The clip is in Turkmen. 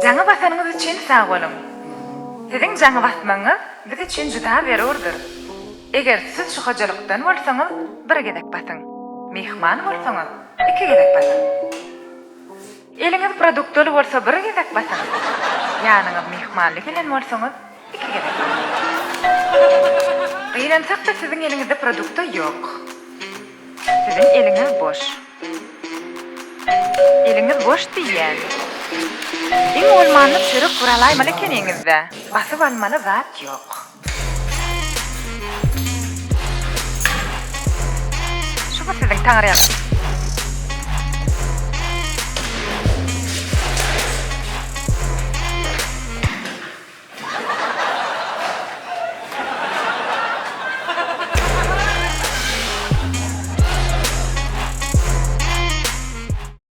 Jaňa basanyňyz üçin sag boluň. Siziň jaňa basmagyňyz biz üçin juda zerurdyr. Eger siz şu hojalykdan bolsaňyz, bir gezek basyň. Myhman bolsaňyz, iki gezek basyň. Eliňiz produkt doly bolsa bir gezek basyň. Ýanyňyz myhmanly gelen bolsaňyz, iki gezek basyň. Gynansak-da siziň eliňizde produkta ýok. Siziň eliňiz boş. Eliňiz boş diýýän. Iň bolmanda çörek bir alaýmaly ekeniňiz-dä. Basyp almaly zat ýok. Şu bu siziň taňryýalkasyn.